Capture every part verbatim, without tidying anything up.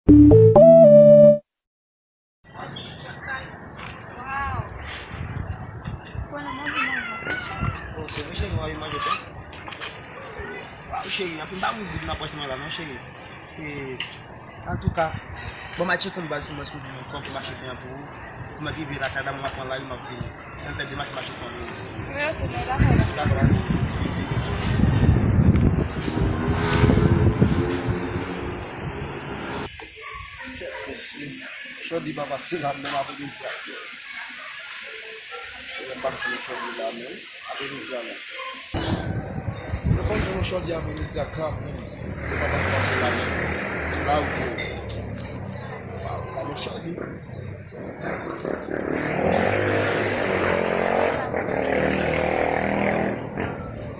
Oh, se wi, cheri, w ap manje pen? Waw, cheri, anpil pa moun goud nan pòch mwen la, non, cheri. E, antouka, bon, m a tcheke yon baz pou mwen, si w konfime achte pen an pou ou. Pou mwen rive lakay la, mwen ap pran lari, m ap vini. Fè m fè demach, m achte pen pou ou. Wi, ok, mwen dakò la. Dakò, baz. Kèt mesye. Chòdi pa pase la menm apremidi a. Yo, m pa fini chòdi la menm apremidi a menm. Yo fè m jwenn yon chòdi apremidi a kanmenm. Yo pa t ap pase la menm. Se la ou ye. Waw, pa gen chòdi.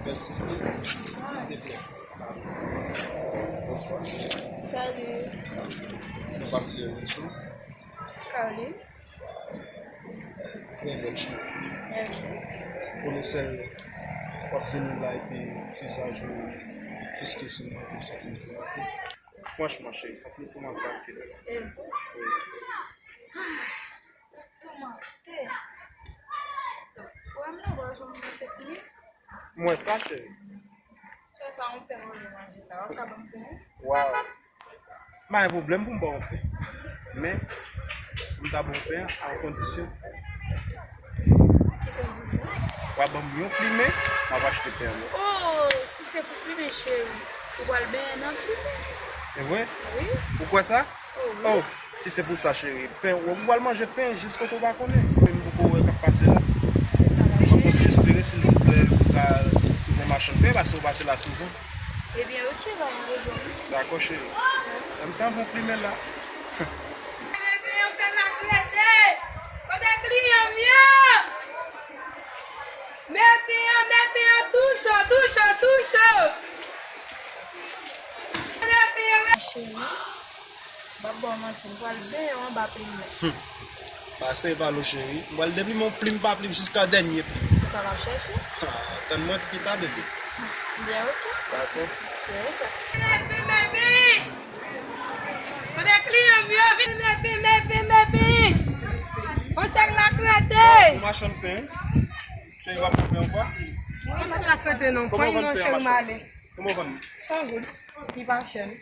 Bèl ti fi, silteplè. Bonswa. Salut. Nou pa misye Wilson. Caroline. Trè bèl cheri. Mèsi. Konnen sèl w ap vini la epi vizaj ou fiske sou mwen pou m santi m tou anpil. Franchman, cheri, santi m tou anpil. E vre? Wi. Tou mante. Ou wè m nan bò jwenn mwen se pli. M wè sa, cheri. Sè sa, yon pen mwen manje la. Ou ka ban m pen? Waw. M pa gen pwoblèm pou m ba w pen. Men, m ta ba w pen an a yon kondisyon. Ki kondisyon? W a ban m yon plimen, m ap achte pen an. Oh, si se pou plimen, cheri, ou pral benyen nan plimen. E vre? Wi. Ou kwè sa? Oh, wi. Oh, si se pou sa, cheri. Pen, ou pral manje pen jis kote ou pa konnen. Pen m poko wè k ap pase la. Se sa, m ap chèche. Mwen konn espere, silvouplè, ou ka tounen machann pen, paske ou pase la souvan. Ebyen, ok, pa gen pwoblèm. Dakò, cheri. Lè m t anvan plimen la. Mete yon fè laklete! Kote kliyan m yo? Mete yon, mete yon tou cho, tou cho, tou cho! Mete yon, mete Cheri, m p ap ba w manti, m pral benyen w anba plimen. Hum. Pase pale w cheri. M pral depi m yon plim pa plim jiska dènye plim. Se sa m ap chèche. Ha, tann mwen pita, bebe. Byen, ok. Dakò. Espere sa. Kote kliyan m yo? Vin, vin, vin, vin, vin, vin. Yon sèk lakrete. Ou machann pen, wi. Cheri, w ap pran pen ankò? Yon sèk lakrete non. Kòman w vann pen an, machann? Kòman w vann li? San goud. Li pa chè non.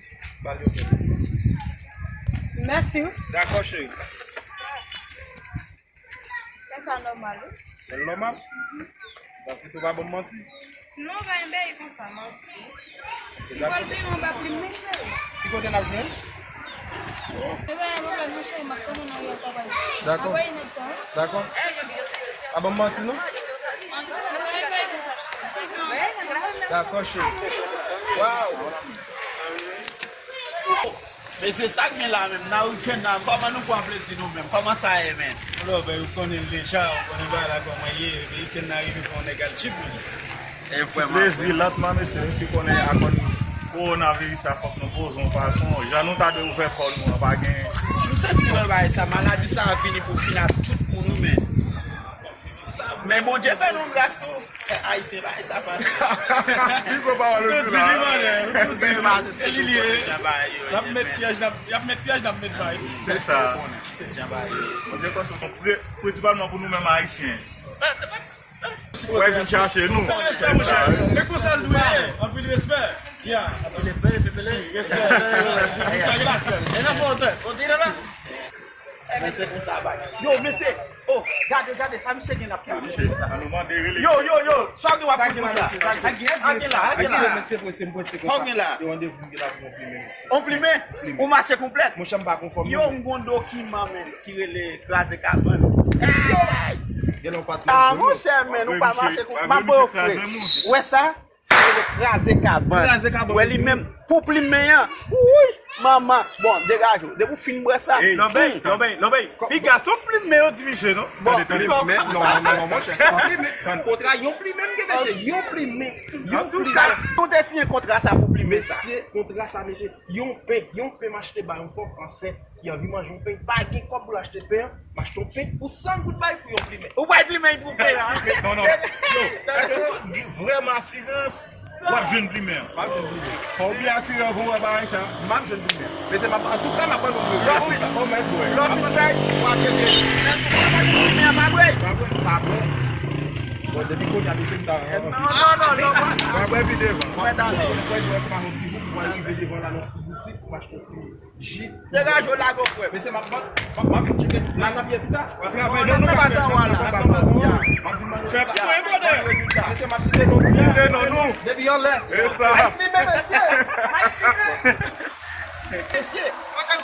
Ba l yo pen. Mèsi wi. Dakò, cheri. Sa, sa nòmal wi. Sa nòmal? Paske tou pa ban m manti. Non, pa gen bagay konsa, manti. Ou pral benyen anba plim mwen, cheri. Ki kote n ap jwenn? Se pa gen pwoblèm non, cheri, m ap tann ou nan riyèl Papay. Dakò. Dakò. Pa ban m manti non. Dakò, cheri. Waw. Mesye, sa k gen la menm? Nan wikenn nan, kòman nou pran plezi nou menm? Kòman sa ye, menm? Alò, ben, ou konnen l deja, ou konnen bagay la kòman ye. Wikenn nan rive, fò yon nèg al tchip li. Ti plezi, lantman, mesye, mesye konnen akoz kowonaviris la, fòk nou poze yon fason. Jan nou ta dwe ouvè kò nou an, pa gen. Nou santi nan bagay sa, maladi sa ap vini pou fin ak tout moun, wi, men. Men Bondye fè nou gras tou. Ayisyen pa gen sa fasil. Li pran pawòl ou tou la. Li pran pawòl ou tou la. L ap met pyèj, l ap met pyèj, l ap met bay. Se sa. Bondye fè nou, prensipalman pou nou menm Ayisyen. Wè, vin chache nou. Respè, monchè. E konsa l dwe ye. Anpil respè. Ya. Anpil respè, respè. Respè. Respè. Respè. Respè. Yo, mesye, oh, gade, gade, sa misye gen l ap fè. Yo, yo, yo, sa w gen w ap fè la? Sa gen la, sa gen la. Sa w gen la? Yo, randevou m gen la pou yon plimen, mesye. On plimen? Plimen. Ou mache konplèt? Monchè, m pa konfòm non. Yo, m gon dokiman, men, ki rele kraze kabann. Gen lòt patnè. Ah, monchè, men, ou pa mache konplèt. M ap ba w fre. Ou wè sa? Sa rele kraze kabann. Kraze kabann. Wè li menm pou plimen an. Wouy, manman. Bon, degaje w. Depi w fin bwè sa. Lòbèy, lòbèy, lòbèy. Piga, se yon plimen yo dirije, non? Bon, tande, tande, non, non, non, non, monchè, se yon plimen. Kontra yon plimen, m gen mesye, yon plimen. Yon plimen. Nou te siyen kontra sa pou plimen sa. Mesye, kontra sa, mesye, yon pen, yon pen m achte ba yon fanm ansent. Ki anvi manje yon pen, pa gen kòb pou l achte pen an, m achte yon pen pou san goud bay pou yon plimen. Ou bay plimen pou pen an? Non, non. Yo, èske w gen vrèman asirans W ap jwenn plimen an. W ap jwenn plimen an. Fò w byen asire w pou w wè bagay sa. M ap jwenn plimen an. Mesye, m ap, antouka, m ap ban nou plimen an. Lè w fin, lè w fin fè, w a tcheke. Lè w fin fè, w a tjwenn plimen an, pa vre? Pa vre? Pa vre. Bon, depi kounye a, mesye, m ta... Non, non, non, non. W a bwè pi devan. Mwen ta ale. Fò w wè se pa yon ti bout, w a rive devan la, nan ti boutik, w achte yon ti ji. Degaje w la, gon frè. Mesye, m ap, m ap, m ap vin tcheke la n ap ye pita. W a travay nan nou pa sa w a la. Fè pou mwen, brother. Mesye, m ap site non nou. Site non nou. Depi anlè. E sa. Mike Mime, mesye. Mike Mime. Mesye,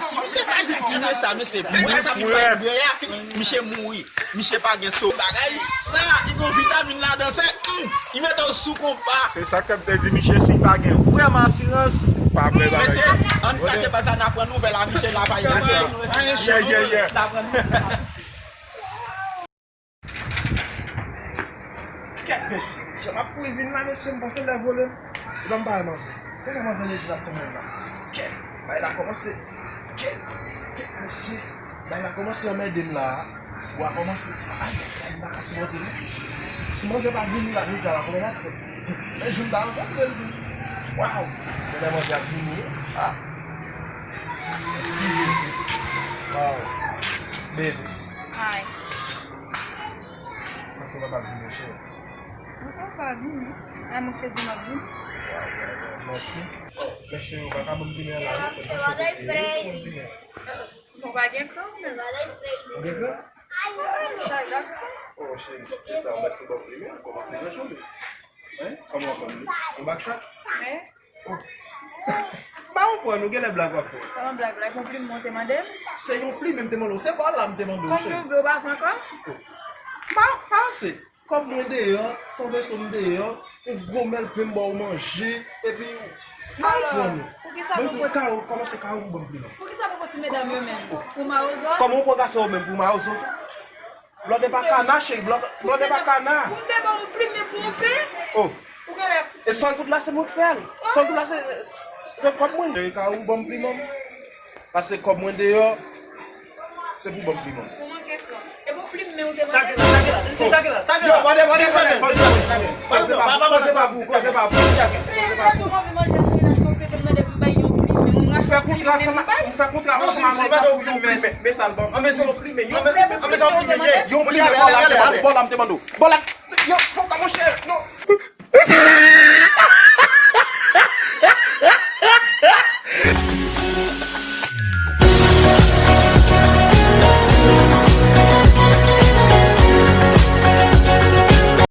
si misye ta gen pime sa, mesye, pou wè sa ki fè bwè a, misye mouri. Misye pa gen so. Bagay sa, li gon vitamin ladan, se, hmm, li mete w sou konpa. Se sa k fè m te di misye, si l pa gen vrèman asirans, pa vre bagay sa. Mesye, ann kase baz la, n a pran nouvèl a misye la, pa gen anyen. Yeah, yeah, yeah. N a pran nouvèl. Kèt mesye, jan m ap kouri vin la, mesye, m panse lè vole m. Epa m pa wè manzè. Gade manzè mesye ap tonbe la. Kèt, bay la kòmanse. Kèt, kèt mesye. Bay la kòmanse anmède m la. Wa kòmanse. Ay, ay, m pa ka sipòte non. Si manzè pa vini la, jodi a la, kòman m ap fè? Men jou m ta rankontre l tou. Waw. Gade manzè ap vini. Ah. Si mesye. Waw. Baby. Hi. Panse w pa p ap vini, cheri. Mwen pa vini. Ay, mwen te di m ap vini. Mèsi. Oh, men cheri, ou pa ka ban m plimen an la, wi. Fò m chache kote l ye, wi, pou m plimen an. Mwen pa gen kran, men. Ou gen kran? Mwen chaje ak kran. Oh, cheri, si se sa, ou mèt tou ban m plimen an. Kòmanse gran joli. Hein? Kòman w konn li? Ou bak chak? Hein? Oh. Sa, m pa konprann, ou genlè blag w ap fè. Kòman blag, blag? Yon plimen ou te mande m? Se yon plimen m te mande w. Se pa la m te mande w, cheri. Kòm nou vle, ou pa pran kòb? Oh. Pa, pa se. Kòb mwen deyò, san peso m deyò, yon gwo mèlpen m ba w manje, epi m pa konprann ou. Mwen di w, Karo, kòmanse Karo pou ban m plimen. Poukisa poko ti medam yo menm? Pou mawozo a? Kòman w pran gason yo menm pou mawozo tou? Blòdè pa kana, cheri, blòdè pa kana. Pou m te ban w plimen pou yon pen? Oh. Ou genlè fou. E san goud la, se mwen k fè l. San goud la, se, se, se kòb mwen. Cheri, Karo, ban m plimen m. Pase kòb mwen deyò, se pou ban m plimen. Ou manke kran. E pou plimen ou te mande. Sa gen la, sa gen la, sa gen la, sa gen la. Yo, bòdè, bòdè, bòdè, bòdè. Koze pa pou, koze pa pou, koze pa pou. Ou fè kontra ansanm ak, ou fè kontra ansanm ak manzè pou yon plimen. Men sa l ban m. An, men se yon plimen, yon plimen, yon plimen, bò la, bò la, m te mande w. Bò la, yo, fò w ka monchè, non.